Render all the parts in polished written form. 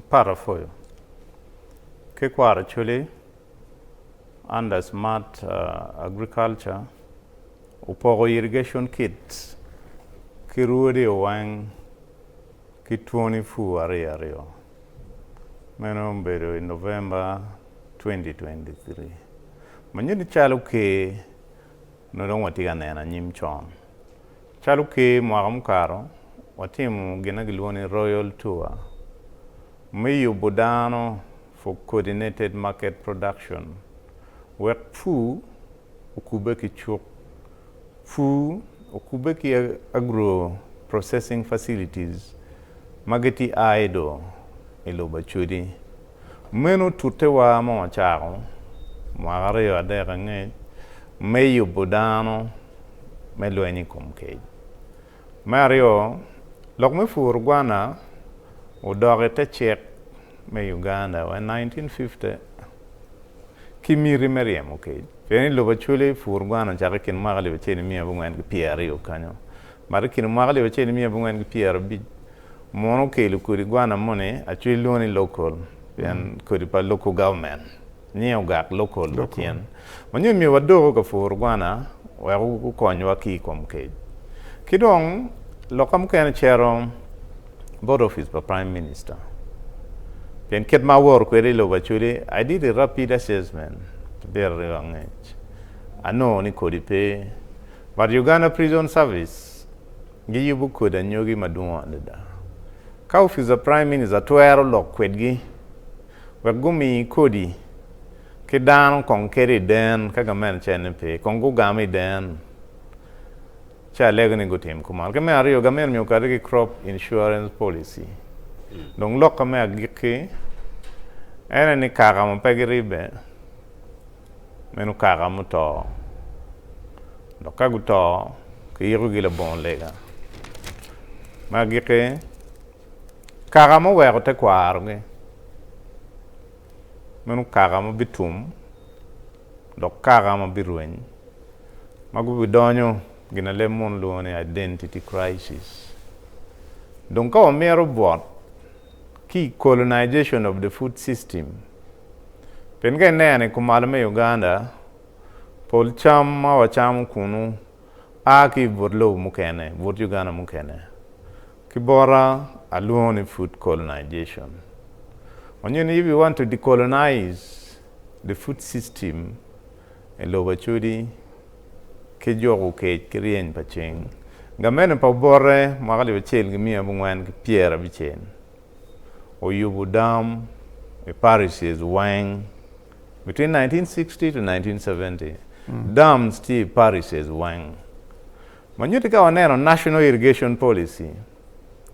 Pat apwoyo. Ki kwaro Acholi under smart agriculture opoko irrigation kits ki rwodi weng ki twoni pur aryo aryo. Meno obedo i November 2023. Ma nyuto ni calo ker nongo dong watye ka neno anyim con. Calo ker mwaka mukato watimo gin ma kilwongo ni Royal Tour me yubo dano for coordinated market production wek pur okubbe ki cuk, pur okubbe ki agro processing facilities ma gitye idle i lobo Acholi. Meno tutewa ma wacako mwaka aryo adek angec me yubo dano me lweny i kom kec. Me aryo, lok me puro gwana odok i te cik me Uganda wa i 1950 ki miti me ryemo kec. Pien i lobo Acholi pur gwana ocakke i kin mwaka 1920 kanyo. But i kin mwaka 1945 muno okelo kodi gwana moni Acholi lwongo ni local pien kodi pa local government nyinge ogak local lacen. Ma nyo myero wadoko ka puro gwana wek okonywa ki i kom kec. Ki dong lokka mukene cito bot opic pa prime minister pien kit ma awoto kwede i lobo Acholi I did a rapid assessment 70 angec anongo ni kodi pe but Uganda prison service giyubo kodi anyogi madwong adada. Ka opic pa prime minister twero lok kwedgi wek gumi kodi ki dano kong kede i den ka gamente cene pe kong gugam i den ci alego ni gutim kuman. Ki me aryo gamente myero okati ki crop insurance policy. Dong lokka me agikki en aye ni kaka ma pe giribbe meno kaka muto dok ka guto kiyikogi labongo lega. Me agikki kaka ma oweko tekwarogi meno kaka ma bitum dok kaka ma birweny ma gubidonyo gin ma leb munu lwongo ni identity crisis. Dong ka wamito bwot ki i colonization of the food system pien ka ineno i kumalo me Uganda pol cam ma wacamo kunu a ki i but lobo mukene, but Uganda mukene. Ki bota alwongo ni food colonization. Wanyo ni if you want to decolonize the food system i lobo Acholi ki juko kec ki ryeny pa ceng, gamente pa Obote mwaka 1960 oyubo dam i parishes weng between 1960 to 1970 dams tye i parishes weng. Ma nyutti ka waneno National Irrigation Policy,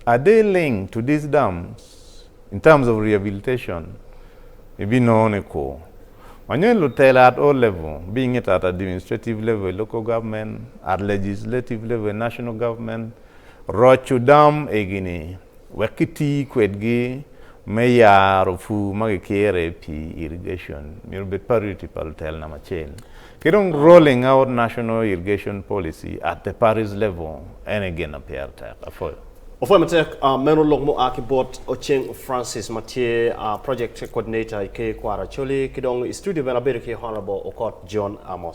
are they linked to these dams in terms of rehabilitation? Ibinongo ni kur. Ma nyutti lutela at all level, being it at administrative level i local government, at legislative level i national government, roco dam egini wek kiti kwedgi me yaro pur ma gikire pi irrigation myero obed priority pa lutela namba acel. Ki dong rolling out national irrigation policy at the parish level en aye gin ma pire tek. Apwoyo. Opwoyo matek, meno lok mua ki bot Oceng Francis ma tye project coordinator i Ker Kwaro Acholi ki dong i studio bene abedo ki Honourable Okot John Amos.